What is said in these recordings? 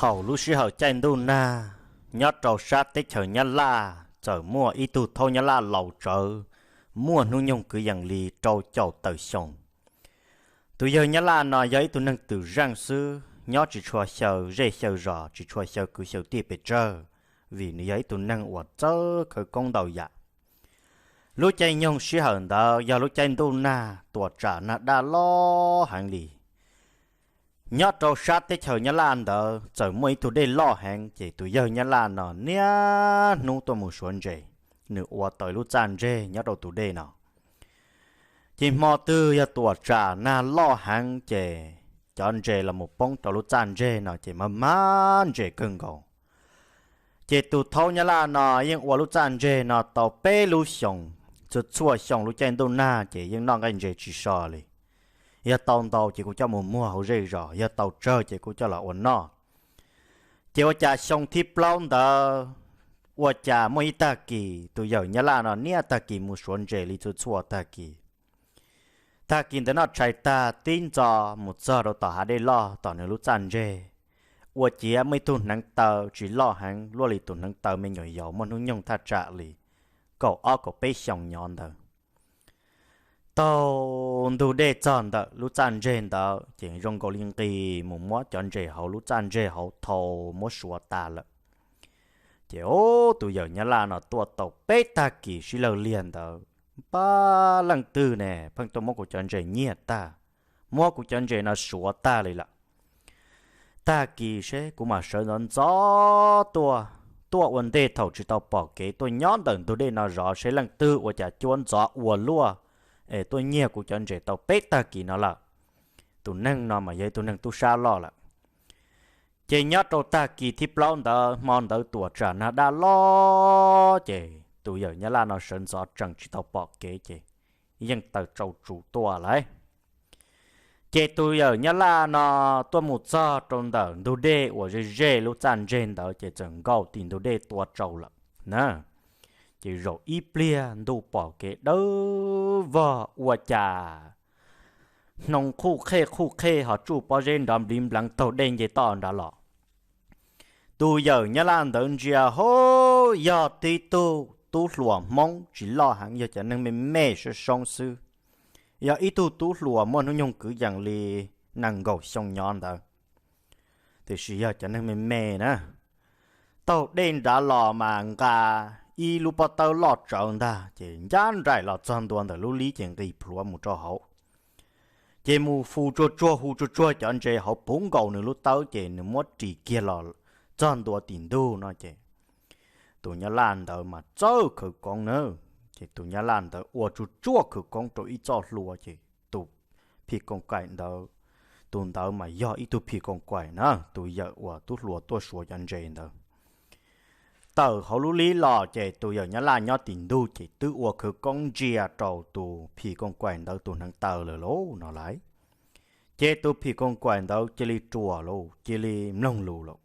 Thaum lub sij hawm caij ntuj nag, nyob rau sab teb chaws Nyab Laj txawm muaj ib tug thaub Nyab Laj laus tsawv, muaj hnub nyoog kwv yees li rau caum tawm xyoo. Tus yawg Nyab Laj no yog ib tug neeg twm zeej xwb, nyob tsis tshua xyaw zej xyaw zos, tsis tshua xyaw kwv xyaw tij pes tsawg, vim nws yog ib tug neeg uas txawj khawv koob ntau yam. Lub caij nyoog sij hawm ntawd yog lub caij ntuj nag tuam tsam nag daj loj heev li. Nyob rau sab teb chaws Nyab Laj ntawd txawm muaj ib tug dej loj heev, ces tus yawg Nyab Laj no niaj hnub tuaj mus suav ntses, nws ua tau lub txaj ntseg nyob rau tus dej no. Ces hmo twg yog tuam tsam nag loj heev ces cov ntses los mus poob rau lub txaj ntseg no ces mag mag ntses kawg nkaus. Ces tus thaub Nyab Laj no yeej ua lub txaj ntseg no tau peb lub xyoos, txhua txhua xyoo lub caij ntuj nag ces yeej noj nqaij ntses tsis so li. Yog tau ntau ces kuj coj mus muag hauv zej zos, yog tau tsawg ces kuj coj los ua noj. Ces ua cas xyoo thib plaub ntawd, ua cas muaj ib tag kis tus yawm Nyab Laj no niaj tag kis mus suav ntses li txhua txhua tag kis. Tag kis ntawd noj tshais tag tib ntxo mus txog rau tom hav dej loj tom nws lub txaj ntseg, ua ciav muaj ib tug hneev taw tsis loj heev, luaj li tus hneev taw me nyuam yaus muaj hnub nyoog thaj tsam li kaum ob kaum peb xyoos nyob ntawd. Taug ntug dej txog ntawm lub txaj ntseg ntawd ces zoo nkaus li nqis mus muab cov ntses hauv lub txaj ntseg hauv thau muab suav tas lawm. Ces ub, tus yawm Nyab Laj no tuaj tau peb tag kis sib lawg liag ntawd, pab leej twg ne pheej tuaj muab kuv cov ntses nyiag tag, muab kuv cov ntses no suav tag li lawm. Tag kis seb kuv mam sawv ntxov ntxov tuaj, tuaj ua ntej thaum tsis tau pom kev, tuaj nyob ntawm ntug dej no zov seb leej twg ua cas cuab ntxov ua luaj es tuaj nyiag kuv cov ntses tau peb tag kis no lawm. Tus neeg no mas yog ib tug neeg tub sab loj lawm. Ces nyob rau tag kis thib plaub ntawd, hmo ntawd tuam tsam nag daj loj, ces tus yawm Nyab Laj no sawv ntxov tseem tsis tau pom kev ces yeej taws tsau tsuv tuaj lawm. Ces tus yawm Nyab Laj no tuaj mus txog rau ntawm ntug dej uas ze ze lub txaj ntseg ntawd ces txawm nkaum tim ntug dej tua tsau lawm na. Ces zaum ib pliag ntuj pom kev dawb vog, ua cas hnoos qhuj qhej qhuj qhej ho tsuj pob zeb nrov npliv npleev taug dej nce toj nrad los. Tus yawm Nyab Laj ntawd ntsia hauv, yog tib tug tub hluas Hmoob tsis loj heev, yog cov neeg me me soob soob xwb, yog ib tug tub hluas muaj hnub nyoog kwv yees li nees nkaum xyoo nyob ntawd, tiam sis yog cov neeg me me na. Taug dej nrad los mas nqa ib lub pob tawb loj tsawv ntag, ces ncaj nraim los txog ntua ntawm lub lib ces nqis plhuav mus rau hauv. Ces mus hu tsuag tsuag hu tsuag tsuag cov ntses hauv puv nkaus nws lub tawb ces nws muab ris kiag los txog ntua tim ntug no ces tus Nyab Laj ntawd mas txawj khawv koob na. Ces tus Nyab Laj ntawd ua tsuag tsuag khawv koob rau ib txoj hlua ces tus phim koos kaim ntawd, tus ntawd mas yog ib tug phim koos kaim na, tus yawm uas tub hluas tuaj suav cov ntses ntawd tawm hauv lub lib los ces tus yawm Nyab Laj nyob tim ntug ces twb ua khawv koob ntsia rau tus phim koos kaim ntawd tus hneev taw lawm lauj no lauj. Ces tus phim koos kaim ntawd cia li ruam lauj, cia li mloog lus lauj.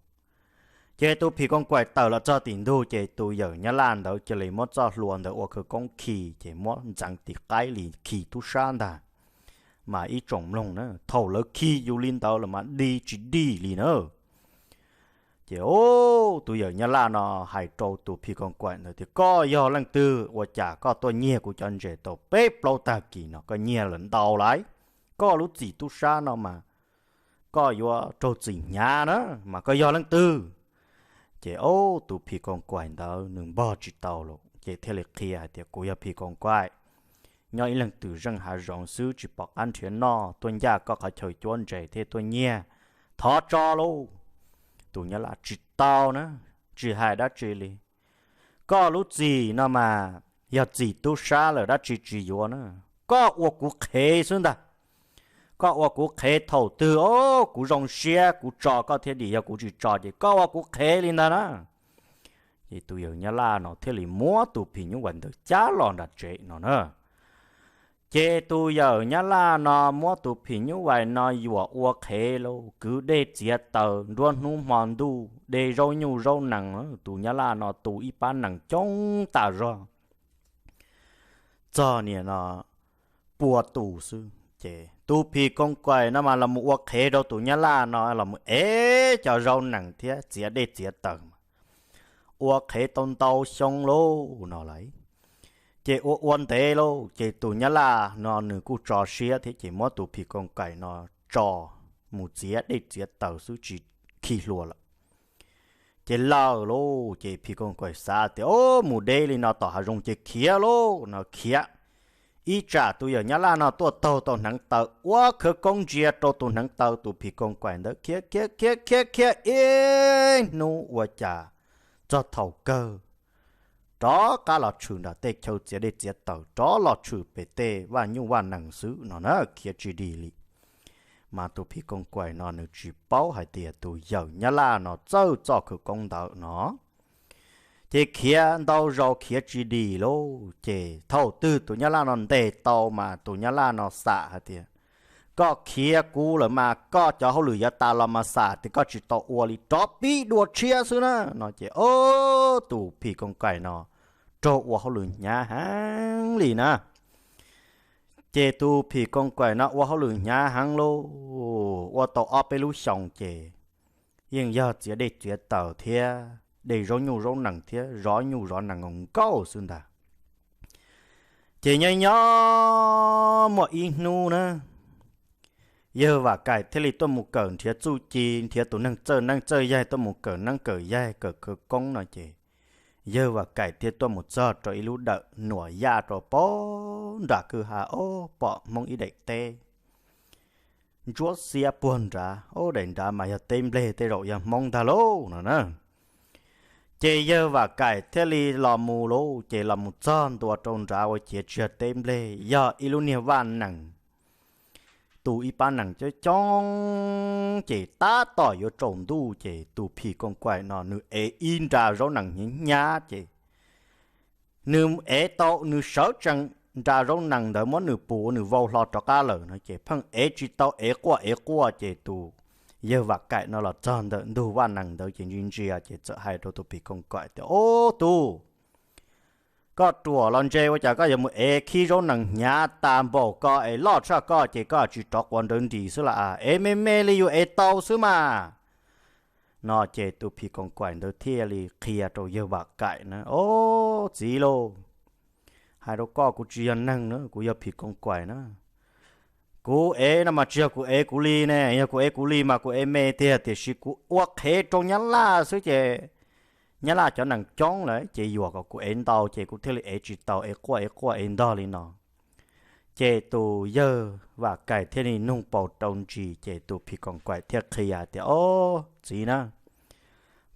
Ces tus phim koos kaim tawm los txog tim ntug ces tus yawm Nyab Laj ntawd cia li muab txoj hlua ntawd ua khawv koob khi, ces muab ntxeev tim qaib li khi tub sab ntag. Mas ib tsoom mloog na, thaum lawv khi yus li ntawd los mas dig tsis dig li na. Ces ub, tus yawm Nyab Laj no hais rau tus phim koos kaim ntawd tias, koj yog leej twg ua cas koj tuaj nyiag kuv cov ntses tau peb plaub tag kis no, koj nyiag lawm ntau lawm. Koj lub txim tub sab no mas koj yuav raug txim hnyav na, mas koj yog leej twg? Ces ub, tus phim koos kaim ntawd nws npog tsis tau lawm ces thiaj li qhia hais tias, kuv yog phim koos kaim, nyob ib leeg twm zeej hav zoov xwb tsis pom qab nrhiav noj, tuaj ncaj koj qhov chaw cuab ntses thiaj tuaj nyiag, thov tso lauj. Tus Nyab Laj, tsis tau na, tsis hais dab tsi li. Koj lub txim no mas yog txim tub sab lawm, dab tsi tsis yuav na. Koj ua kuv qhev xwb ntag. Koj ua kuv qhev, thaum twg o kuv zoo siab kuv tso koj thiab dim, yog kuv tsis tso ces koj ua kuv qhev li ntag na. Ces tus yawm Nyab Laj no thiaj li muab tus phim nyuj vais ntawd cab los nram tsev no na. Ces tus yawm Nyab Laj no muab tus phim nyuj vais no yuam ua qhev lauj, kwv dej txiav taws nruab hnub hmo ntuj, de zaub nyuj zaub nees, tus Nyab Laj no tu ib pab nees coob tas zog, txog niam no pua tus xwb. Ces tus phim koos kaim no mas los mus ua qhev rau tus nyab laj no los mus ev cov zaub nees thiab txiav dej txiav taws, ua qhev tau ntau xyoo lauj no lauj. Ces ua ua ntev lauj, ces tus nyab laj no nws kuj tso siab thiab ces muab tus phim koos kaim no tso mus txiav dej txiav taws xwb tsis khi hlua lawm. Ces lawm lauj, ces phim koos kaim xav tias, o, mus deb li no tom hav zoov ces khiav lauj no khiav. Ib tsam tus yawm nyab laj no tuaj taug tau hneev taw ua khawv koob ntsia rau tus hneev taw, tus phim koos kaim ntawd khiav khiav khiav khiav khiav ib hnub ua cas txog thaum kawg rov qab los tshwm nram tej chaw txiav dej txiav taws, rov los tshwm pem tej vaj nyuj vaj nees xwb no na, khiav tsis dim li. Mas tus phim koos kaim no nws tsis paub hais tias tus yawm nyab laj no txawj txoj khawv koob ntawd no. Ces khiav ntau zaus khiav tsis dim lauj, ces thaum twg tus nyab laj no ntes tau mas tus nyab laj no xam hais tias, koj khiav kuv lawm mas koj cov hauj lwm yav tas los mas xam tias koj tsis tau ua li, rov pib dua tshiab xwb na no. Ces o, tus phim koos kaim no raug ua hauj lwm hnyav heev li na. Ces tus phim koos kaim no ua hauj lwm hnyav heev lauj, ua tau ob peb lub xyoos ces yeej yog txiav dej txiav taws thiab de zaub nyuj zaub nees thiab zov nyuj zov nees nkaus xwb ntag. Ces nyob nyob muaj ib hnub na, yawg Vam Kaim thiaj li tuaj mus kawm nrhiav txuj ci, nrhiav tus neeg txawj neeb txawj yaig tuaj mus kawm neeb kawm yaig kawm khawv koob no ces yawg Vam Kaim thiaj tuaj mus txog rau ib lub dawm nuam yaj rau pem nram kwj ha, o, pom Hmoob ib daim teb ntsuab xiab puag nrad, o, daim nrad mas yog teb nplej tej zaum yog Hmoob ntag lauj no na. Ces yawg Vam Kaim thiaj li los mus lauj, ces los mus txog ntua rau nrad ua ciav tsis yog teb nplej, yog ib lub niag vaj nees. Tu ib pab nees coob coob ces tab tom yuav tsaus ntuj ces tus phim koos kaim no nws ev ib nra zaub nees hnyav hnyav ces nws ev tau, nws sawv tsees nra zaub nees ntawd muab nws pus ua nws vau hlo rov qab lawm no ces pheej ev tsis tau, ev quaj ev quaj ces tus yawg Vam Kaim no los txog ntawm ntug vaj nees ntawd ces ntsia ntsia ces txawm hais rau tus phim koos kaim tias, Ob tug, koj ruam los ntse ua cas koj yuav mus ev khib zaub nees hnyav tas npaum ko es loj tshaj koj ces koj tsis rov quav nrawv nris xwb las, ev me me li yus ev tau xwb mas. No ces tus phim koos kaim ntawd thiaj li qhia rau yawg Vam Kaim na, Ob txiv lauj, hais rau koj kuv tsis yog neeg na, kuv yog phim koos kaim na. Kuv ev no mas tsis yog kuv ev kuv li ne, yog kuv ev kuv li mas kuv ev me tiag, tiam sis kuv ua qhev rau nyab laj xwb ces nyab laj cov nees coob lawm ces yuam kom kuv ev ntau ces kuv thiaj li ev tsis tau, ev quaj ev quaj ev ntog li no. Ces tus yawg Vam Kaim thiaj li nug paus rau ntsis ces tus phim koos kaim thiaj qhia hais tias, Ob txiv na,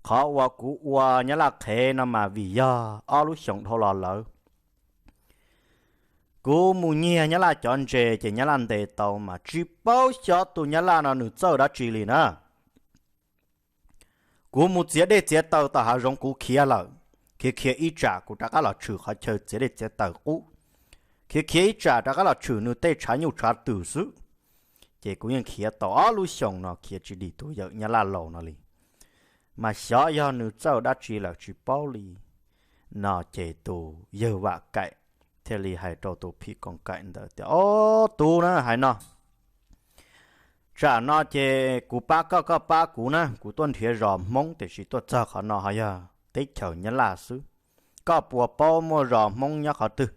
qhov uas kuv ua nyab laj qhev no mas vim yog ob lub xyoos dhau los lawm kuv mus nyiag nyab laj cov ntses ces nyab laj ntes tau mas tsis paub xyov tus nyab laj no nws txawj dab tsi li na. Kuv mus txiav dej txiav taws tom hav zoov kuv khiav lawm, khiav khiav ib tsam kuv rov qab los tshwm qhov chaw txiav dej txiav taws qub, khiav khiav ib tsam rov qab los tshwm nws tej tshav nyuj tshav twm xwb. Ces kuv yeej khiav tau ob lub xyoos no khiav tsis dim tus yawm nyab laj laus no li, mas xyov yog nws txawj dab tsi lawm tsis paub li. No ces tus yawg Vam Kaim thiaj li hais rau tus phim koos kaim ntawd tias, Ob tug na, hais no, tsam no ces kuv pab koj, koj pab kuv na, kuv tuaj nrhiav zos Hmoob tiam sis tuaj txog qhov no ho yog teb chaws nyab laj xwb. Koj puas paub muaj zos Hmoob nyob qhov twg?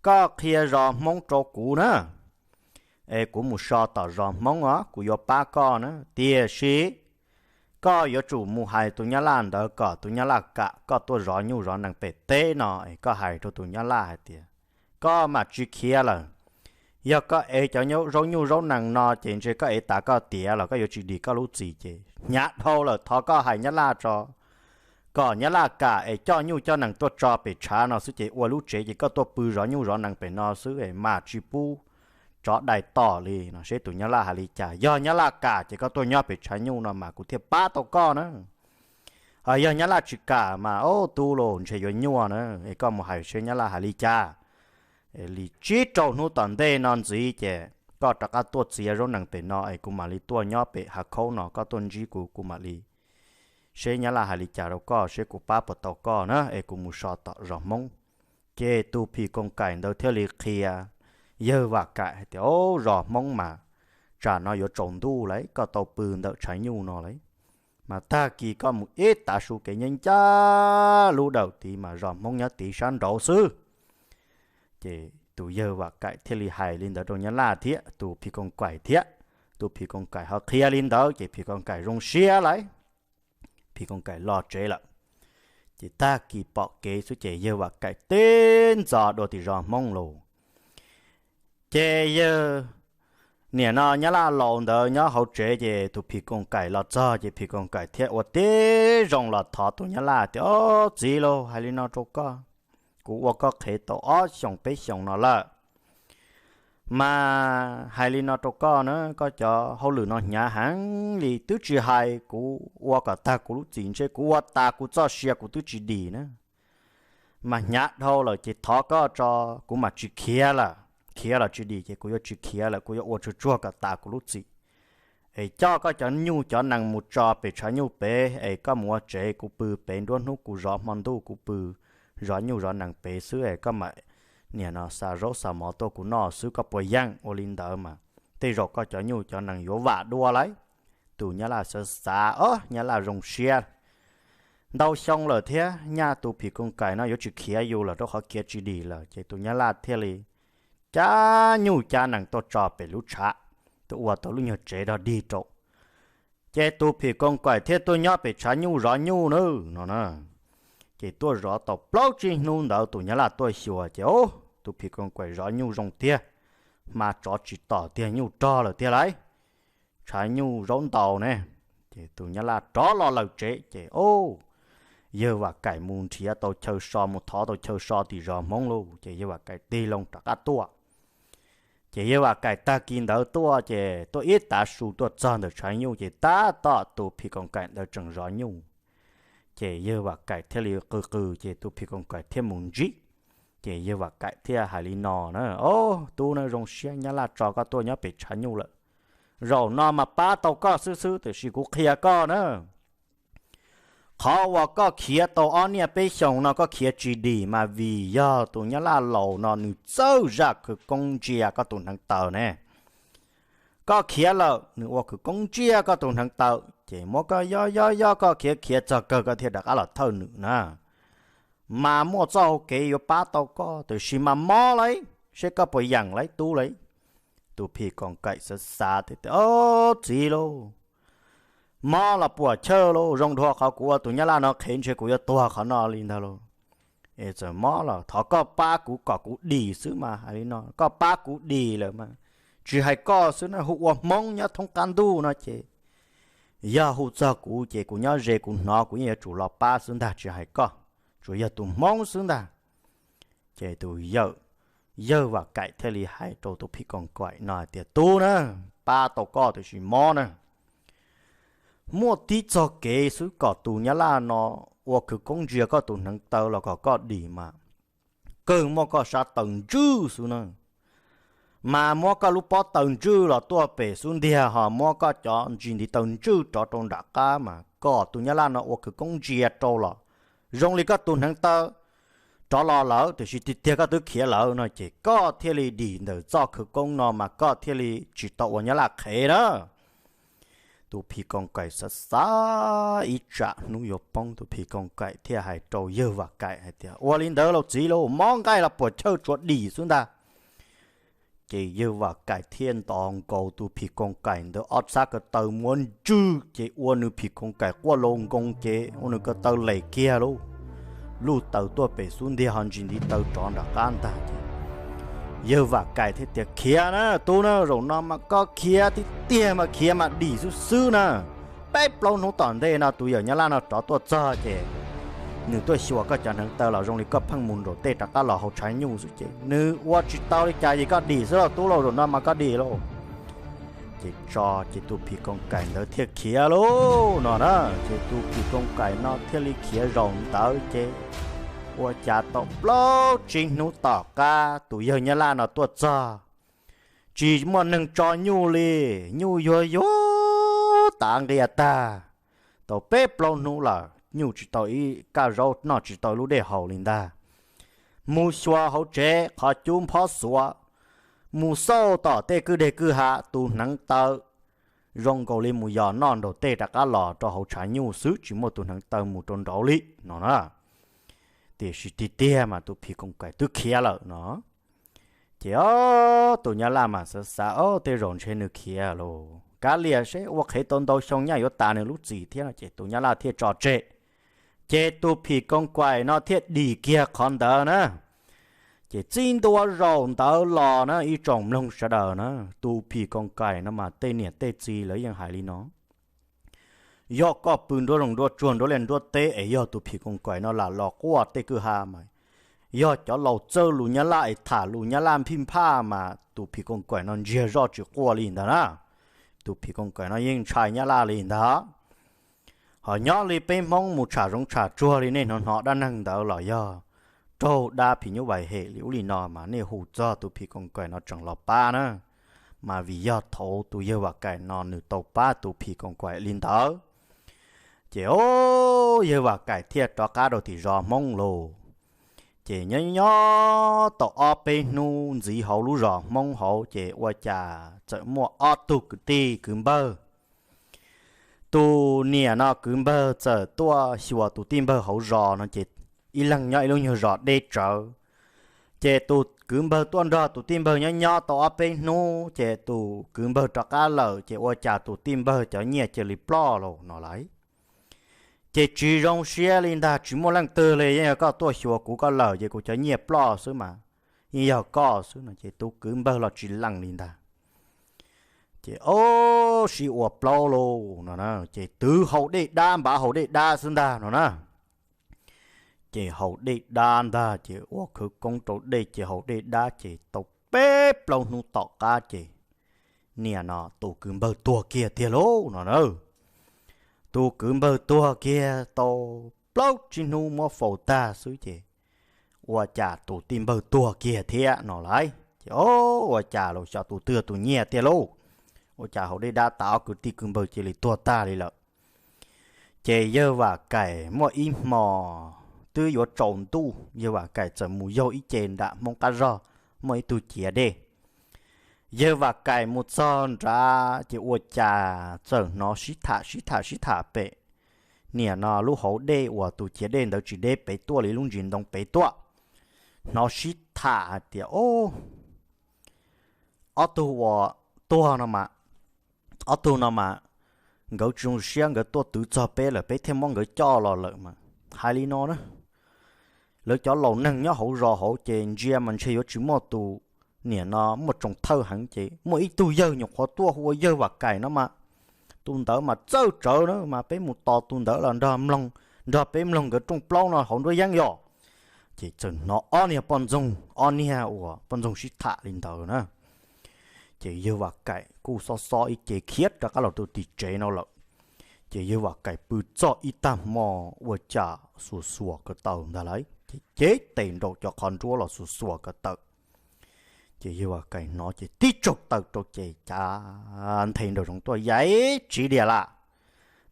Koj qhia zos Hmoob rau kuv na, es kuv mus so tom zos Hmoob os, kuv yuav pab koj na. Tiam sis koj yuav tsum mus hais tus nyab laj ntawd kom tus nyab laj kam koj tuaj zov nyuj zov nees pem teb no, es koj hais rau tus nyab laj hais tias, Koj mam tsis khiav lawm. Yog koj ev cov zaub nyuj zaub nees no ces ntshe koj ev tas koj tiav los koj yuav tsis dim koj lub txim ces hnyav dhau lawm, thov koj hais nyab laj tso, kom nyab laj kam es coj nyuj coj nees tuaj tso pem tshav no xwb ces ua lub tsev ces koj tuaj pw zov nyuj zov nees pem no xwb es mam tsis pub tsov dai tom li no seb tus nyab laj hais li cas. Yog nyab laj kam ces koj tuaj nyob pem tshav nyuj no mas kuv thiaj pab tau koj na. Ho yog nyab laj tsis kam mas ob tug los ntshe yuav nyuaj na, es koj mus hais seb nyab laj hais li cas. Li tsib rau hnub tom ntej no ntxiv ces koj rov qab tuaj txiav zaub nees pem no es kuv mam li tuaj nyob pem hav khaub no, koj tuaj ntsib kuv, kuv mam li seb nyab laj hais li cas rau koj, seb kuv pab puas tau koj na, es kuv mus so tom zos Hmoob. Ces tus phim koos kaim ntawd thiaj li qhia Yawg Vam Kaim hais tias, Au, zos Hmoob mas tsam no yuav tsaus ntuj lawm, koj tau pw ntawm tshav nyuj no lawm, mas tag kis koj mus ib tav su kev ncaj ncaj lub dawm tid mas zos Hmoob nyob tid sab nraud xwb. Ces tus yawg Vam Kaim thiaj li hais li ntawd rau Nyab Laj thiab tus phim koos kaim thiab. Tus phim koos kaim ho qhia li ntawd ces phim koos kaim zoo siab lawm, phim koos kaim los tsev lawm. Ces tag kis pom kev xwb ces yawg Vam Kaim teb ntxov dua tim zos Hmoob los. Ces yawg, niam no Nyab Laj laus ntawd nyob hauv tsev ces tus phim koos kaim los txog ces phim koos kaim thiaj ua tib zoo los thov tus Nyab Laj tias, Au, txiv lauj, hais li no rau koj, kuv ua koj qhev tau ob xyoos peb xyoos no lawm, mas hais li no rau koj na, koj cov hauj lwm no hnyav heev li, twb tsis hais kuv ua kom tag kuv lub txim ntshe kuv ua tas kuv txoj sia kuv twb tsis dim na. Mas hnyav dhau lawm ces thov koj tso, kuv mam tsis khiav lawm, khiav los tsis dim ces kuv yuav tsis khiav lawm, kuv yuav ua tsuag tsuag kom tas kuv lub txim. Es coj koj cov nyuj cov nees mus tso pem tshav nyuj pem es koj mus ua tsev, kuv pw pem nruab hnub kuv zov hmo ntuj kuv pw zov nyuj zov nees pem xwb es koj mam niam no xa zaub xa mov tuaj kuv noj xwb, koj puas yeem? Ua li ntawd mas tej zaum koj cov nyuj cov nees yuav vam dua lawm. Tus Nyab Laj xav xav, Au, Nyab Laj zoo siab, ntau xyoo lawm thiab nyaj tus phim koos kaim no yuav tsis khiav yus lawm rau qhov khiav tsis dim lawm. Ces tus Nyab Laj thiaj li cab nyuj cab nees tuaj tso pem lub tshav, tuaj ua tau lub nyuag tsev dog dig rau. Ces tus phim koos kaim thiaj tuaj nyob pem tshav nyuj zov nyuj na, no na. Ces tuaj zov tau plaub tsib hnub ntawd tus Nyab Laj tuaj xyuas ces, Au, tus phim koos kaim zov nyuj zoo tiag, hma tsov tsis tom tiag, nyuj rog lawm tiag lauj, tshav nyuj zaub ntaus ne. Ces tus Nyab Laj rov los lawm tsev ces, Au, yawg Vam Kaim mus nrhiav tau chaw so, mus thov tau chaw so tim zos Hmoob lauj. Ces yawg Vam Kaim tig loo rov qab tuaj. Ces yawg Vam Kaim tag kis ntawd tuaj ces tuaj ib tav su tuaj txog ntawm tshav nyuj ces tab tom tus phim koos kaim ntawd tseem zov nyuj. Ces yawg Vam Kaim thiaj li qw qw ces tus phim koos kaim thiaj mus ntsib. Ces yawg Vam Kaim thiaj hais li no na, Au, tub na, zoo siab Nyab Laj tso koj tuaj nyob pem tshav nyuj lawm. Zaum no mas pab tau koj xwb xwb, tiam sis kuv qhia koj na, qhov uas koj khiav tau ob niaj peb xyoos no koj khiav tsis dim mas vim yog tus Nyab Laj laus no nws txawj zaj khawv koob ntsia koj tus hneev taw ne. Koj khiav lawm nws ua khawv koob ntsia koj tus hneev taw, ces muab koj yob yob yob koj khiav khiav txog kawg koj thiaj rov qab los thawj nws na. Mas muaj txoj hau kev yuav pab tau koj, tiam sis mas mob lauj, seb koj puas yeem lauj tub lauj. Tus phim koos kaim xav xav tias, Au, txiv lauj, mob los puas chawj lauj, zoo dua qhov kuv ua tus Nyab Laj no qhev ntshe kuv yuav tuag qhov no li ntag lauj. Es txawm mob los thov koj pab kuv kom kuv dim xwb mas, hais li no, koj pab kuv dim lawm mas, tsis hais koj xwb na, hu ua Hmoob nyob thoob qab ntuj no ces yog hu txog kuv ces kuv nyob ze kuv hnov kuv yeej yuav tsum los pab xwb ntag, tsis hais koj, tsuas yog tus Hmoob xwb ntag. Ces tus yawm, yawg Vam Kaim thiaj li hais rau tus phim koos kaim no hais tias, Tub na, pab tau koj tiam sis mob na, muaj tib txoj kev xwb kom tus Nyab Laj no ua khawv koob ntsia koj tus hneev taw los kom koj dim mas kawg muab koj sab taw ntswj xwb na. Mas muab koj lub pob taw ntswj los tuaj pem xub ntiag, ho muab koj cov ntsis ntiv taw ntswj rov rau nram qab mas kom tus Nyab Laj no ua khawv koob ntsia rau los zoo li koj tus hneev taw rov los lawm, tiam sis tiag tiag koj twb khiav lawm no ces koj thiaj li dim ntawm txoj khawv koob no mas koj thiaj li tsis tau ua Nyab Laj qhev na. Tus phim koos kaim xav xav ib tsam hnub yuav poob, tus phim koos kaim thiaj hais rau yawg Vam Kaim hais tias, Ua li ntawd lauj txiv lauj, mob nqaij los puas chawj, tsuas dim xwb ntag. Ces yawg Vam Kaim thiaj ntos nkaus tus phim koos kaim ntawd ob txhab ko taw muab ntswj, ces ua nws phim koos kaim quaj loo nkoos, ces ua nws ko taw les kiag lauj. Luj taws tuaj pem xub ntiag ho ntsis ntiv taw rov nram qab ntag ces yawg Vam Kaim thiaj tias, Khiav na tub na, zaum no mas koj khiav tiag tiag mas khiav mas dim xwb xwb na. Peb plaub hnub tom ntej no tus yawm Nyab Laj no rov tuaj txog ces nws tuaj xyuas koj cov hneev taw los zoo li koj pheej mus nraum tej rov qab los hauv tshav nyuj xwb ces nws ua tsis tau li cas ces koj dim xwb lauj tub lauj, zaum no mas koj dim lauj. Ces tso ces tus phim koos kaim ntawd thiaj khiav lauj no na. Ces tus phim koos kaim no thiaj li khiav zaum ntawd ces ua cas tau plaub tsib hnub tom qab tus yawg Nyab Laj no tuaj txog, tsis muaj neeg tso nyuj li. Nyuj yuag yuag tav nqia tag, tau peb plaub hnub lawm nyuj tsis tau ib kaj zaub, noj tsis tau lub dej haus li ntag. Mus xyuas hauv tsev qhov cub nphob xuav, mus xauj tom tej kwj deg kwj ha, tus hneev taw zoo nkaus li mus yos noj nraum tej rov qab los rau hauv tshav nyuj xwb, tsis muaj tus hneev taw mus rau nraud li no na. Tiam sis tiag tiag mas tus phim koos kaim twb khiav lawm no. Ces ob tug nyab laj mas xav xav, ob, tej zaum ntshe nws khiav los kav liam seb ua qhev tau ntau xyoo nyaj yuav tas nws lub txim thiab no ces tus nyab laj thiaj tso tseg. Ces tus phim koos kaim no thiaj dim kiag qhov ntawd na. Ces txij ntua zaum ntawd los na ib tsoom mloog sawv daws na, tus phim koos kaim no mas tej niam tej txiv lawv yeej hais li no: yog koj pw nruab zoov nruab tsuag nruab liaj nruab teb es yog tus phim koos kaim no lam los quaj tej kwj ha mas, yog cov laus txawj lus nyab laj es tham lus nyab laj phij phaj mas tus phim koos kaim no ntsiag zoj tsis quaj li ntag na. Tus phim koos kaim no yeej ntshai nyab laj li ntag. Ho nyob li peb Hmoob mus tsham zoov tsham tsuag li nej hnov hnov dab neeg ntawd los yog raug dab phim nyuj vais hem li ub li no mas nej hu txog tus phim koos kaim no tseem los pab na. Mas vim yog thaum tus yawg Vam Kaim no nws tau pab tus phim koos kaim li ntawd, ces o, yawg Vam Kaim thiaj rov qab rau tim zos Hmoob lauj. Ces nyob nyob tau ob peb hnub ntxiv hauv lub zos Hmoob hauv ces ua cas txawm muaj ob tug kwv tij kwv npawg. Tus niam no kwv npawg txawm tuaj xyuas tus tij npawg hauv zos no ces ib leeg nyob ib lub nyuag zos deb tsawv. Ces tus kwv npawg tuaj nrog tus tij npawg nyob nyob tau ob peb hnub ces tus kwv npawg rov qab lawm ces ua cas tus tij npawg cov nyiaj cia li ploj los no lauj. Ces tsis zoo siab li ntag, tsis muaj leej twg li, yeej yog koj tuaj xyuas kuv koj lawm ces kuv cov nyiaj ploj xwb mas, yeej yog koj xwb no ces tus kwv npawg los tsis lees li ntag. Ces o, sib ua plaub lauj no na, ces twv haus dej dab npav haus dej dab xwb ntag no na. Ces haus dej dab ntag ces ua khawv koob rau dej ces haus dej dab ces tau peb plaub hnub tom qab ces niam no tus kwv npawg tuag kiag tiag lauj no na. Tus kwv npawg tuag kiag tau plaub tsib hnub muab faus tag xwb ces ua cas tus tij npawg tuag kiag thiab no lauj. Ces o, ua cas los xyov tus twg tus nyiaj tiag lauj, ua cas haus dej dab tas ob kwv tij kwv npawg cia li tuag tag li lawm. Ces yawg Vam Kaim muaj ib hmo twb yuav tsaus ntuj, yawg Vam Kaim txawm mus yaug ib ce nram Hmoob qab zog muaj ib tug ciav dej. Yawg Vam Kaim mus txog nrad ces ua cas txawm hnov sib tham sib tham sib tham pem niam no lub hauv dej uas tus ciav dej ntawd tsis deb pem tuaj li lub ntsis ntoo pem tuaj. Hnov sib tham hais tias, o, ob tug uas tuag no mas, ob tug no mas nkawd tsis zoo siab nkawd tuaj twv txog peb lawm peb thiaj muab nkawd coj los lawm mas. Hais li no na, lawv cov laus neeg nyob hauv zos hauv ces ntsia mas ntshe yuav tsis muaj tus niam no muaj tsoos thawj heev ces muaj ib tug yawg nyuam qhuav tuaj hu ua yawg Vam Kaim no mas, tus ntawd mas txawj tsawv na mas peb mus tos tus ntawd los nrog mloog, nrog peb mloog nkawd rooj plaub no hauv nruab yeeb yom. Ces txawm hnov ob niag poj ntxoog, ob niag uas poj ntxoog sib tham li ntawd na. Ces yawg Vam Kaim kuj xob xob ib ce khiav rov qab los rau tim tsev no lawm. Ces yawg Vam Kaim pw txog ib tag hmo ua cas xuas xuas ko taw ntag lauj, ces cev tes nraum cov qhov nruab los xuas xuas ko taw. Ces yawg Vam Kaim hnov ces tib tsaug taw rau ces cav nthe nraum zoov tuaj, Yaiv Tsiv Diam las,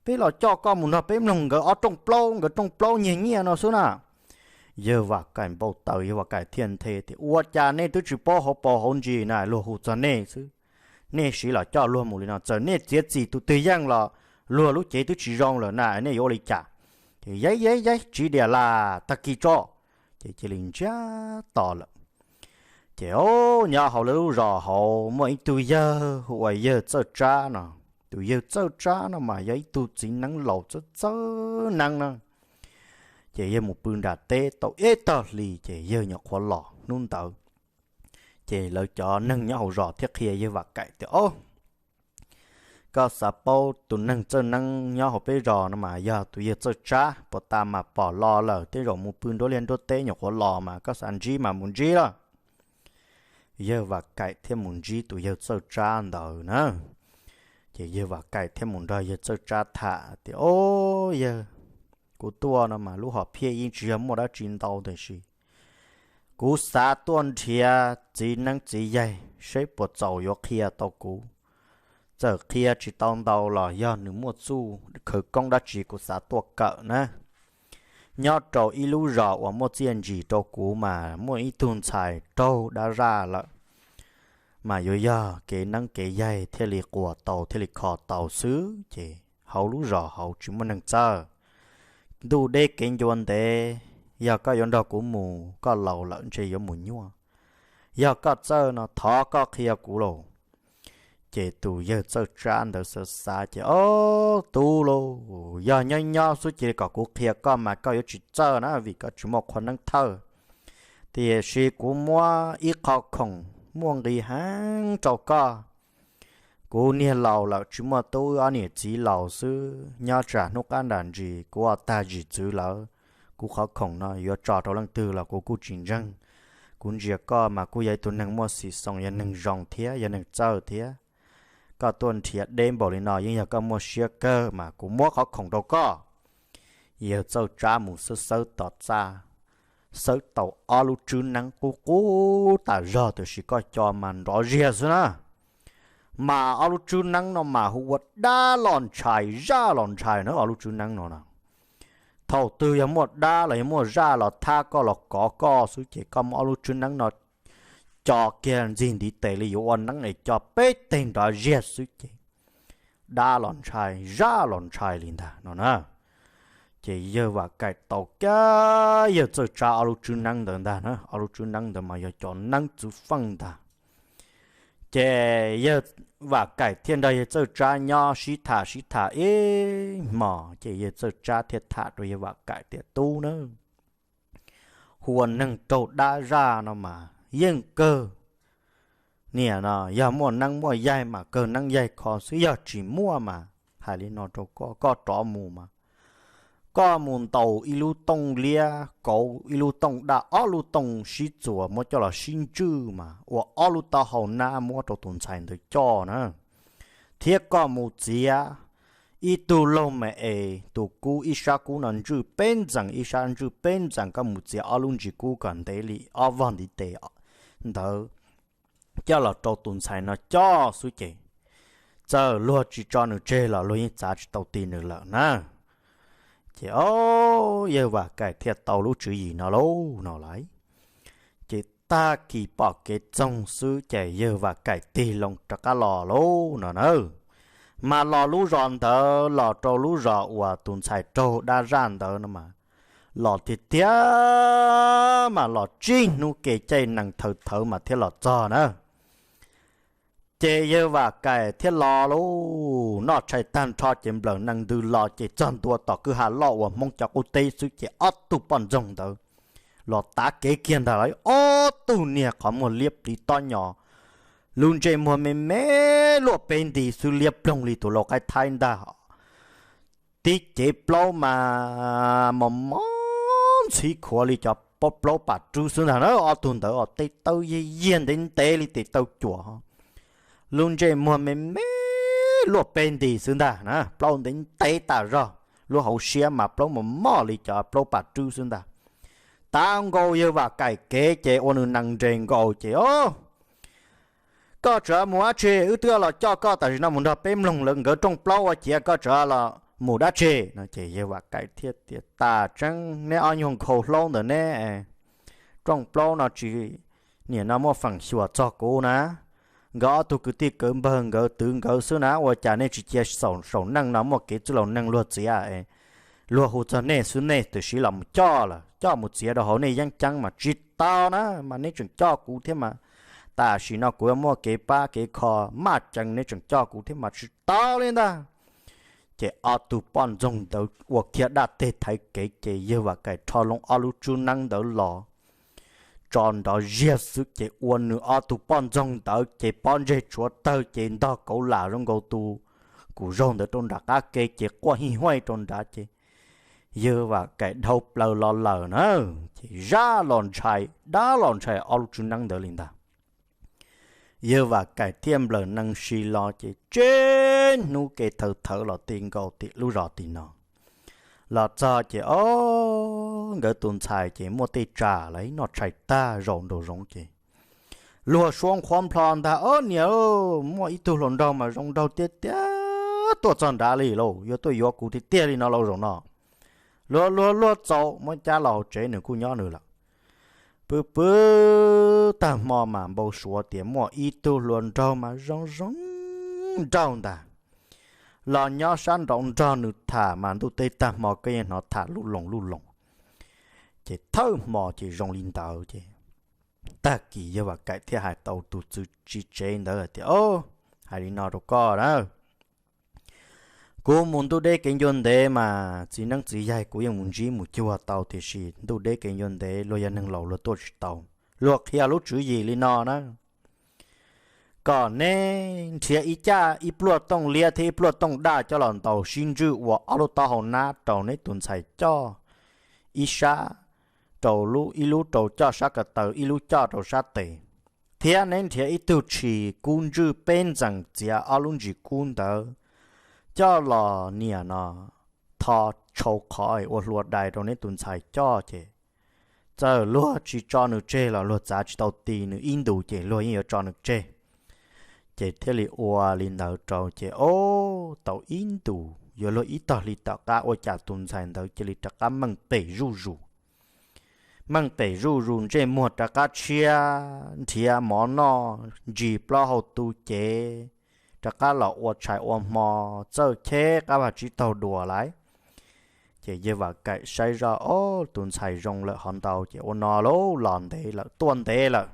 peb los coj koj mus nrog peb mloog nkawd ob rooj plaub, nkawd rooj plaub nyiag nyiaj no xwb na. Yawg Vam Kaim npau taws, yawg Vam Kaim thiaj nthe tias, Ua cas nej twb tsis paub hauv paus hauv ntsis na, luag hu txog nej xwb, nej siv los coj luag mus li no, txawm nej txiav txim tus twg yeej los luag lub cev twb tsis zoo lawm na, nej yuav ua li cas? Ces, Yaiv, Yaiv, Yaiv Tsiv Diam las, tag kis tso. Ces cia li ntsiag to lawm. Ces o, nyob hauv lawv lub zos hauv muaj ib tug yawg hu ua yawg Txawj Tsab no. Tus yawg Txawj Tsab no mas yog ib tug txiv neeb laus txawj txawj neeb na. Ces yawg mus pw nram teb tau ib tog hlis ces yawg nyuam qhuav los hnub ntawd. Ces lawv cov neeg nyob hauv zos thiaj qhia yawg Vam Kaim tias, O, koj xav paub tus neeg txawj neeb nyob hauv peb zos no mas yog tus yawg Txawj Tsab, puas tas mas pom los lawm, tej zaum mus pw nruab liaj nruab teb nyuam qhuav los mas koj xav ntsib mas mus ntsib los. Yawg Vam Kaim thiaj mus ntsib tus yawg Txawj Tsab ntawd na. Ces yawg Vam Kaim thiaj mus nrog yawg Txawj Tsab tham tias, O, yawg, kuv tuaj no mas lub hom phiaj yeej tsis yog muaj dab tsi ntau, tiam sis kuv xav tuaj nrhiav txiv neeb txiv yaig seb puas txaus yuav qhia tau kuv. Txawm qhia tsis tau ntau los yog nws muaj txuj khawv koob dab tsi kuv xav tuaj kawm na. Nyob rau ib lub zos uas muaj txiaj ntsim rau kuv mas muaj ib tug ntxhais raug dab zaj lawm. mas yuav yog kev neeb kev yaig thiaj li quas tau thiaj li kho tau xwb ces hauv lub zos hauv tsis muaj neeg txawj. Ntuj deb kev ncua ntev, yog koj yuav nrog kuv mus, koj laus lawm ntshe yuav mus nyuaj. Yog koj txawj no thov koj qhia kuv lauj. Ces tus yawg Txawj Tsab ntawd xav xav ces, Ob, tub lauj, yog nyob nyob xwb cia li kom kuv qhia koj mas koj yuav tsis txawj na vim koj tsis muaj qhua neeb thawj. Tiam sis kuv muab ib qho khoom muaj nqis heev rau koj. Kuv niag laus lawm tsis muaj tub, wb ob niam txiv laus xwb, nyob tsam hnub qab nram ntsis kuv ua tag zim txwv lawm, kuv qhov khoom no yuav tso rau leej twg los kuv kuj tsis ntseeg. Kuv ntsia koj mas kuj yog ib tug neeg muaj xim xoo, yog neeg zoo thiab yog neeg txawj thiab. Koj tuaj nrhiav deb npaum li no yeej yog koj muaj siab kawg mas kuv muab qhov khoom rau koj. Yawg Txawj Tsab mus xawb xawb tom txaj, xawb tau ob lub tswb neeb qub qub tas zog tiam sis koj co mas nrov ziag xwb na. Mas ob lub tswb neeb no mas hu ua dab los ntshai zaj los ntshai na, ob lub tswb neeb no na. Thaum twg yog muaj dab los yog muaj zaj los thab koj los kov koj xwb ces koj muab ob lub tswb neeb no co kiag ntxig ntiv tes li yuav ua neeb es co peb teg nrov ziag xwb ces dab los ntshai zaj los ntshai li ntag no na. Ces yawg Vam Kaim tau kiag yawg Txawj Tsab ob lub tswb neeb ntawd ntag na, ob lub tswb neeb ntawd mas yog cov neeb txwv feej ntag. Ces yawg Vam Kaim thiaj nrog yawg Txawj Tsab nyob sib tham sib tham ib hmos ces yawg Txawj Tsab thiaj tham rau yawg Vam Kaim tias, Tub na, hu ua neeg raug dab zaj no mas yeej kawg. Niam no yog muaj neeb muaj yaig mas kawg neeb yaig kho xwb, yog tsis muaj mas hais li no rau koj, koj rov mus mas koj mus ntaus ib lub tooj liab kauv ib lub tooj daj ob lub tooj sib txuas muab coj los sib ntswj mas ua ob lub taub hau nab muab rau tus ntxhais ntawd coj na. Thiab koj mus txiav ib tug laug me es tus kub ib sab kub no ntswj peb ntxees ib sab ntswj peb ntxees, koj mus txiav ob lub ntsis kub kom ntev li ob vog ntiv tes ntawd coj los rau tus ntxhais no coj xwb ces txawm luag tsis tso nws tseg los luag yeej txav tsis tau ti nws lawm na. Ces o, yawg Vam Kaim thiaj tau lub tswv yim no lauj no lauj. Ces tag kis pom kev txoog xwb ces yawg Vam Kaim tig loo rov qab los lauj no na. Mas los lub zos ntawd los rau lub zos uas tus ntxhais raug dab zaj ntawd no mas los tiag tiag mas los tsib hnub ke caij nees thawv thawv mas thiaj los txog na. Ces yawg Vam Kaim thiaj los lauj, noj tshais tag nrho ces nplawm nees ntws los ces txog ntua tom kwj ha loj uas Hmoob cov qub teb xwb ces ob tug poj ntxoog ntawd los tav kev kiag ntag lauj. Ob tug niag qhov muag liab pliv tob nyos, lub ntsej muag me me luaj peb nti xwb liab ploog li tus lau qaib thaib ntag. Tib cev plaub mas mos mos ntxhib khuav li cov plaub pam rub xwb ntag na. Ob tug ntawd os tej taw yiag yiag ntev ntev li tes taw cuam, lub ntsej muag me me luaj peb nti xwb ntag na, plaub ntev ntev tas zog, lub hauv siab mas plaub mos mos li cov plaub pam rub xwb ntag. Tav nkaus yawg Vam Kaim kev ces ua nws nees nres nkaus ces o, koj tseem mus dab tsi? Wb twb los coj koj tam sim no mus nrog peb mloog lawv nkawd rooj plaub ua ciav, koj tseem los mus dab tsi no? Ces yawg Vam Kaim thiaj tias, tas tseeb neb ob nyuag nkhaus hlaub ntawm neb rooj plaub no tsis, nim no muaj feem xyuam txog kuv na. Nkawd ob tug kwv tij kwv npawg nkawd twv nkawd xwb na, ua cas nej tsis cia saum neej no muaj kev txwj laus neeg luag txiav es luag hu txog nej xwb nej twb siv los mus coj lawm, coj mus txiav rau hauv nej yeeb ceeb mas tsis tau na, mas neb tseem coj kuv thiab mas. Tam sim no kuv yuav muaj kev pab kev kho maj cees neb tseem coj kuv thiab mas tsis tau li ntag. Ces ob tug poj ntxoog ntawd ua kiag dab teg thaiv kev ces yawg Vam Kaim rho loo ob lub tswb neeb ntawd los tso nrov ziag xwb ces ua nws ob tug poj ntxoog ntawd ces pob ntseg tshuav tawg ces ntog kauv lam zoo nkaus tus kuv zaug ntawd rau nram qab ke ces quaj hij huaj rau nrad ces yawg Vam Kaim dhau plaws los lawm na. Ces zaj los ntshai, dab los ntshai ob lub tswb neeb ntawd li ntag. Yawg Vam Kaim thiaj nplawm nees si los ces tsib hnub ke thawv thawv los ti nkaus tim lub zos tim no. Los txog ces o, nkawd tus ntxhais ces muaj tej tsam lawv noj tshais tag zaum nraum zoov ces luag suab nqhuab nplho ntag, o niam, muaj ib tug hluas nraug mas zoo nraug tiag tiag tuaj txog nrad li lauj, yuav tuaj yuav kuv tiag tiag li no lauj zaum no. Luag luag luag txaus muab cab los hauv tsev nws kuj nyob nws lawm. Pw pw tag hmo mas npau suav tias muaj ib tug hluas nraug mas zoo zoo nraug ntag, los nyob sab nraud nrog nws tham mas ntuj teb tag hmo koj yeej hnov tham luj loos luj loos. Ces thawj hmo ces zoo li ntawd ces tag kis yawg Vam Kaim thiaj hais tau tus txiv tsev ntawd hais tias, O, hais li no rau koj na, kuv mus ntuj deb kev ncua ntev mas txiv neeb txiv yaig kuv yeej mus ntsib mus cuag tau, tiam sis ntuj deb kev ncua ntev luag yog neeg laus luag tuaj tsis tau. Luag qhia lub tswv yim li no na, kom neb nrhiav ib caj ib pluaj tooj liab thiab ib pluaj tooj daj coj los ntaus sib ntswj ua ob lub taub hau nab rau neb tus ntxhais coj ib sab, rau ib lub rau coj sab ko taw, ib lub coj rau sab tes, thiab neb nrhiav ib tug tshis kub ntswj peb ntxees txiav ob lub ntsis kub ntawd coj los niam no tho tshau qhov ua hlua dai rau neb tus ntxhais coj ces txawm luag tsis tso nws tseg los luag txav tsis tau ti nws ib ntus ces luag yeej yuav tso nws tseg. Ces thiaj li ua li ntawd rau ces o, tau ib ntus yuav luag ib tog hli tom qab ua cas tus ntxhais ntawd cia li rov qab meej pem zuj zus. Meej pem zuj zus ntsej muag rov qab tshiab, nrhiav mov noj ntsis plaub hau tu cev, rov qab los ua tshais ua hmo, txawj cheb qab vaj tsib taug dua lawm. Ces yawg Vam Kaim saib zoj, o, tus ntxhais zoo lawm hov ntau ces ua no lauj, los ntev lawm tuaj ntev lawm,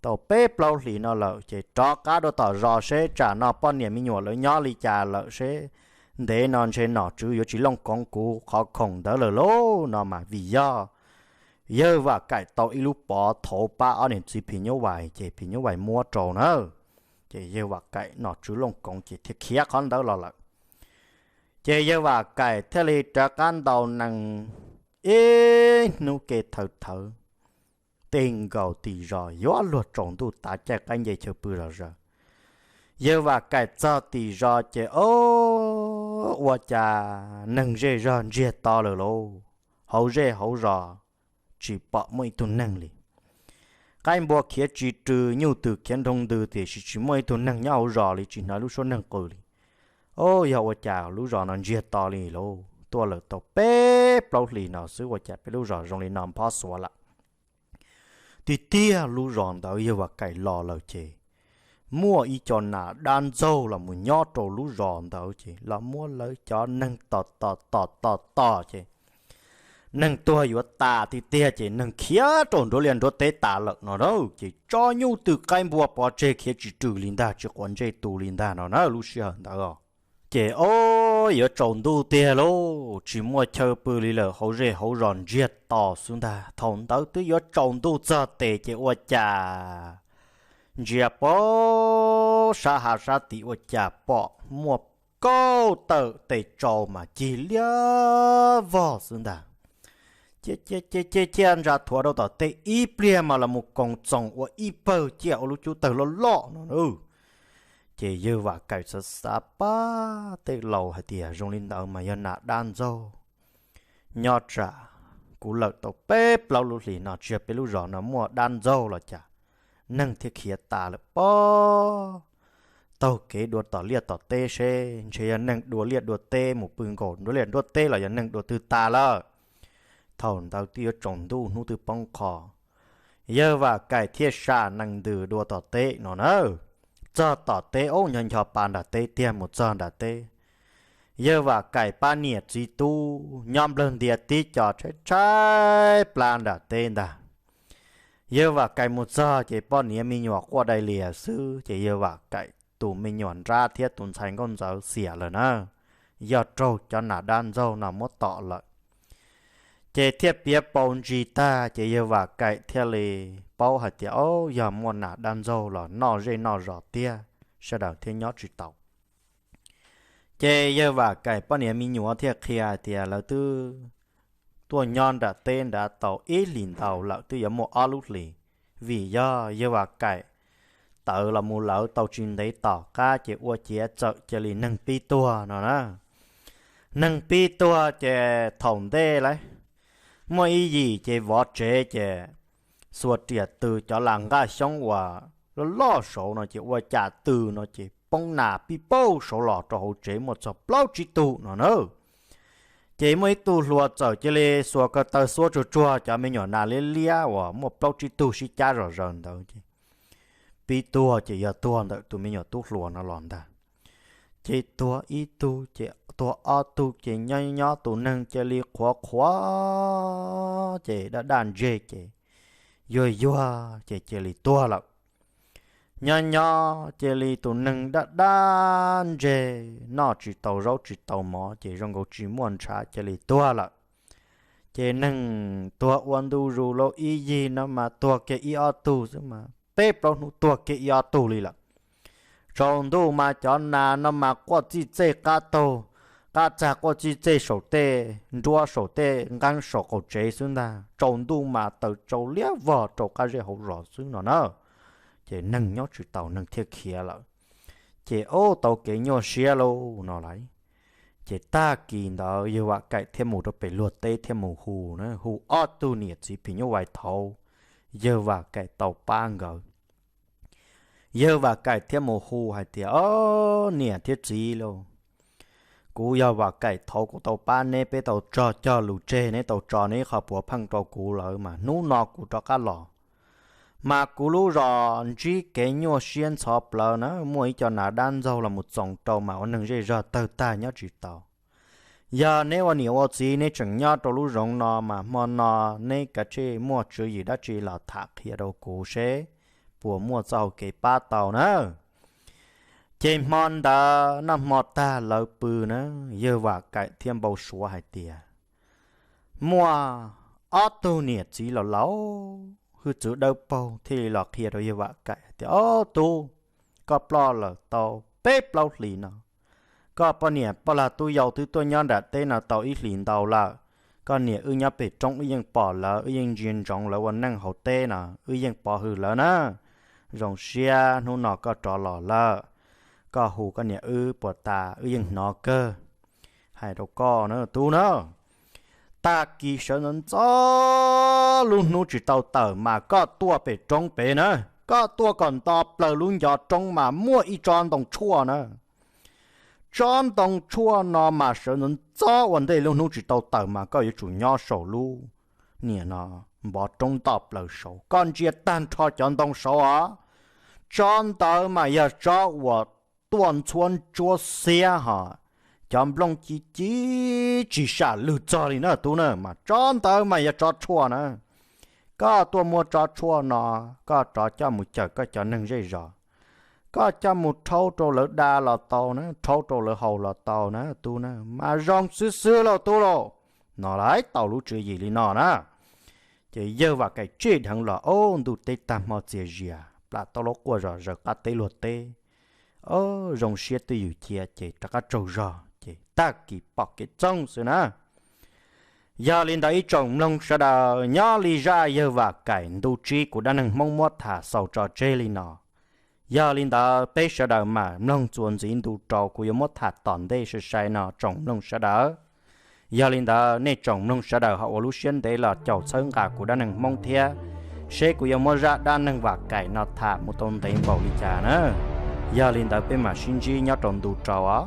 tau peb plaub hlis no lawm ces rov qab dua tom zos seb tsam no poj niam me nyuam lawv nyob li cas lawm seb ntev no ntshe nom tswv yuav tsis looj koov kuv qhov khoom ntawd lawm lauj no mas vim yog yawg Vam Kaim tau ib lub pov thauv pab ob niam txiv phim nyuj vais ces phim nyuj vais muab rau na. Ces yawg Vam Kaim nom tswv looj koov ces thiaj khiav qhov ntawd los lawm. Ces yawg Vam Kaim thiaj li rov qab ntaus nees ib hnub ke thawv thawv, tej nkaus tim zos yuav luag tsaus ntuj tav caij qaib nce chaw pw zom zaws. Yawg Vam Kaim txog tim zos ces o, ua cas neeg zej zog ntsiag to lawm lauj, hauv zej hauv zos tsis pom muaj ib tug neeg li. Qaib npua khiav tsis rws, nyuj twm khiav nroo ntws tiam sis tsis muaj ib tug neeg nyob hauv zos li, tsis hnov lub suab neeg qw li. O, yog ua cas lub zos no ntsiag to li lauj, tuaj lawm tau peb plaub hlis no xwb ua cas peb lub zos zoo li no nphob xuav lawm. Tiag tiag lub zos ntawd yawg Vam Kaim los lawm ces muaj ib co nas dab ntxaug los mus nyob rau lub zos ntawd ces los muab lawv cov neeg tom tom tom tom tom ces neeg tuag yuav tas tiag tiag ces neeg khiav rau nruab liaj nruab teb tas lawm no na. Ces tso nyuj twm qaib npua pov tseg khiav tsis rws li ntag, tsis quav ntsej tu li ntag no na lub sij hawm ntawd os. Ces o, yuav tsaus ntuj tiag lauj, tsis muaj chaw pw li lawm, hauv zej hauv zos ntsiag to xwb ntag. Thaum ntawd twb yuav tsaus ntuj txog tes ces ua cas ntsia pem sab hav sab tid ua cas pom muaj kauj tawm tes tsau mas cig liab vog xwb ntag. Cia cia cia cia ntsa thuav rau tom tej ib pliag mas los mus koos txoos ua ib pawg ciaj ua lub cub tawg loj loj no na. Ces yawg Vam Kaim xav xav pab tej laus hais tias zoo li ntawd mas yog nas dab ntxaug. Nyob tsam kuv lawm tau peb plaub lub hlis no tsis yog peb lub zos no muaj dab ntxaug los cas neeg thiaj khiav tas lawm pob. Taug kev dua tom liaj tom teb seb ntshe yog neeg dua liaj dua teb mus pw nkaus nruab liaj nruab teb los yog neeg dua twg tas lawm. Thaum ntawd twb yuav tsaus ntuj hnub twb poob qho, yawg Vam Kaim thiaj sam nees ntws dua tom teb no na. Txog tom teb ub ncho ncho pa nram teb tiag, mus txog nram teb, yawg Vam Kaim pab niam txiv tub nyob nplawg ntias tib co tshaib tshaib plab nram teb ntag. Yawg Vam Kaim mus txog ces poj niam me nyuam quaj dai lias xwb, ces yawg Vam Kaim tus me nyuam nrab thiab tus ntxhais nkauj ntxawm xiam lawm na, yog raug cov nas dab ntxaug no muab tom lawm. Ces thiaj piav paus ntsis tag ces yawg Vam Kaim thiaj li paub hais tias, o, yog muaj nas dab ntxaug los noj zej noj zos tiag, sawv daws thiaj nyob tsis tau. Ces yawg Vam Kaim poj niam me nyuam thiaj qhia hais tias lawv twb tuaj nyob nram teb nrad tau ib hlis ntau lawm, twb yuav muaj ob lub hlis, vim yog yawg Vam Kaim tawv los mus lawv tau tsis ntev tom qab ces ua ciav txawm cia li neeg pib tuag no na. Neeg pib tuag ces thaum ntej lawm, muaj ib yim ces vov tsev ces xuas riam tws cov las nqaj xyoob uas loj loj saud no ces ua cas tws no ces poob nas pib pauj saud los rau hauv tsev muaj txog plaub tsib tug no na. Ces muaj ib tug hluas txawm cia li xuas ko taw xuab tsuag tsuag cov me nyuam nas liab liab uas muaj plaub tsib tug sib cab zom zaws ntawd ces pib tuag, ces yog tuag ntawm tus me nyuam tub hluas no los ntag. Ces tuag ib tug ces tuag ob tug ces nyob nyob tus neeg cia li qhuav qhuav ces daj daj ntseg ces yuag yuag ces cia li tuag lawm. Nyob nyob cia li tus neeg daj daj ntseg, noj tsis tau zaub tsis tau mov ces zoo nkaus tsis muaj ntshav cia li tuag lawm. Ces neeg tuag ua ntu zus lauj, ib yig no mas tuag kiag ib ob tug xwb mas peb plaub hnub tuag kiag ib ob tug li lawm. Tsaus ntuj mas cov nas no mas quaj txij txej qab taug, qab txag quaj txij txej saum tej nruab saum tej nqeeb saum qaum tsev xwb ntag. Tsaus ntuj mas taws tsau liab vog rau qab zej hauv zos xwb no na. Ces neeg nyob tsis taus, neeg thiaj khiav lawm. Ces ub, tau kev nyuaj siab lauj no lauj. Ces tag kis ntawd yawg Vam Kaim thiaj mus rau pem luag teb thiaj mus hu na, hu ob tug niam txiv phim nyuj vais thaud yawg Vam Kaim tau pab nkawd. Yawg Vam Kaim thiaj mus hu hais tias, Ob niam thiab txiv lauj, kuv yog Vam Kaim thaud kuv tau pab neb, peb tau tso cog lus tseg, neb tau tso neb ib qho puav pheej rau kuv lawm mas hnub no kuv rov qab los mas kuv lub zos ntsib kev nyuaj siab ntxhov plawv na, muaj ib co nas dab ntxaug los mus txoos rau mas ua neeg zej zog tawg tag nyob tsis tau. Yog neb ua niam ua txiv neb tseem nyob rau lub zoov no mas hmo no neb kav tsij muaj tswv yim dab tsi los tham qhia rau kuv seb puas muaj txoj hau kev pab tau na. Ces hmo ntawd noj hmo tag lawv pw na, yawg Vam Kaim thiaj npau suav hais tias muaj ob tug niam txiv laus laus hwj txwv dawb paug thiaj li los qhia rau yawg Vam Kaim hais tias, Ob tub, koj ploj lawm tau peb plaub hlis no, koj poj niam poj lag tub yau twb tuaj nyob nram teb no tau ib hlis ntau lawm. Koj niam wb nyob pem roob wb yeej pom lawv, wb yeej ntsia ntsoov lawv ua neej hauv teb no, wb yeej pov hwm lawv na. Zoo siab hnub no koj rov los lawm, koj hu koj niam wb puas tas, wb yeej hnov kawg. Hais rau koj na tub na, tag kis sawv ntxov ntxov lub hnub tsis tau tawm mas koj tuaj pem roob pem na, koj tuaj kom nto plaws lub ncov roob mas muaj ib tsob ntoo tshuaj na. Tsob ntoo tshuaj no mas sawv ntxov ntxov ua ntej lub hnub tsis tau tawm mas koj yuav tsum nyob saum lub niam no npov roob nto plaws saud, koj ntsia tag nrho cov ntoo saud os. Tsob ntawd mas yog tsob uas tuaj ntxhuab ntsuab xiab hos, cov nplooj ci ci tsis sam lwg txog li na tub na, mas tsob ntawd mas yog tsob tshuaj na. Koj tuaj muab tsob tshuaj no, koj rov coj mus cawm koj cov neeg zej zos, koj coj mus rhaub rau lawv da los tau na, rhaub rau lawv haus los tau na tub na, mas zoo xwb xwb lauj tub lauj. No lawv tau lub tswv yim li no na. Ces yawg Vam Kaim tsij dheev los, ob, ntuj teb tag hmo txias zias, plam taub laub quaj zom zaws qab teb luag teb. Ob, zoo siab twj ywm cia ces rov qab tsaug zog ces tag kis pom kev txoog xwb na. Yog li ntawd ib tsoom mloog sawv daws nyob li zaj yawg Vam Kaim ntu tsib kuv dab neeg Hmoob muab tham xaus tso tseg li no. Yog li ntawd peb sawv daws mam mloog txuas ntxiv ntu rau kuv yuav muab tham tom ntej sai sai no tsoom mloog sawv daws. Yog li ntawd nej tsoom mloog sawv daws ho ua lub siab ntev los caum txhawb nqa kuv dab neeg Hmoob thiab, seb kuv yuav muab zaj dab neeg Vam Kaim no tham mus tau ntev npaum li cas na. Yog li ntawd peb mam sib ntsib nyob rau ntu rau os.